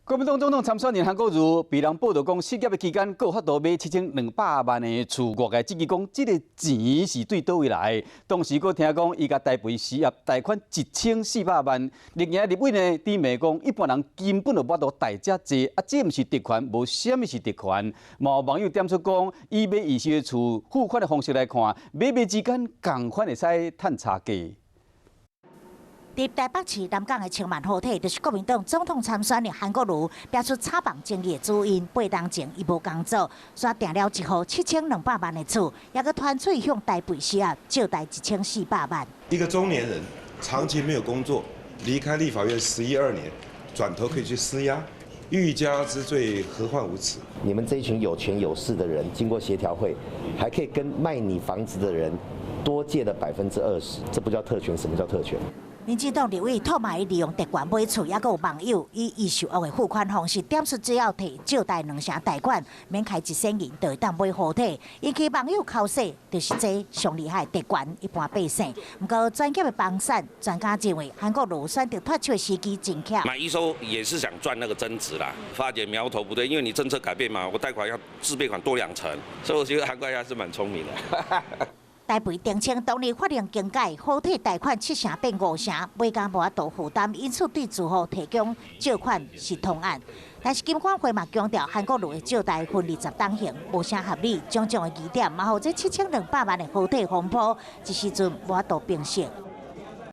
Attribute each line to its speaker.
Speaker 1: 國民黨總統參選人韓國瑜被人報道講失業的期間，閣有法度買7200萬的厝，外界質疑講這个錢是對佗位來。當時閣聽講伊共台肥施壓貸款1400萬，綠營立委呢，佇罵講一般人根本就無法度貸遮濟，啊，這毋是特權，無啥物是特權。嘛有網友點出講，以買二手的厝付款的方式來看，買賣之間仝款會使趁差價。
Speaker 2: 佇台北市南港的千萬豪宅，就是國民黨總統參選人韓國瑜拚出炒房爭議的主因。8冬前，伊無工作，煞訂了一戶7200萬的厝，猶閣團喙向台肥施壓借貸1400萬。
Speaker 3: 一個中年人長期沒有工作，離開立法院十一二年，轉頭可以去施壓，欲加之罪，何患無辭？
Speaker 4: 你們這一群有權有勢的人，經過協調會，還可以跟賣你房子的人多借了20%，這不叫特權，什麼叫特權？
Speaker 2: 民進黨立委唾罵伊利用特權買厝，猶閣有網友以伊受惡的付款方式點出只要提借貸兩成貸款，免開一仙銀就會當買豪宅，引起網友剾洗，就是這上厲害特權一般百姓。毋過專業的房產專家認為，韓國瑜選擇脫手的時機真巧。
Speaker 5: 買一手也是想賺那個增值啦，發覺苗頭不對，因為你政策改變嘛，我貸款要自備款多2成，所以我覺得韓國瑜還是蠻聰明的。
Speaker 2: 台肥澄清當日法令更改，好體貸款7成變5成，買家無法度負擔，因此對住戶提供借款是通案。但是金管會嘛強調，韓國瑜的借貸分20冬還，無啥合理，種種的疑點，嘛予這7200萬的豪宅風波，這時陣無法度平息。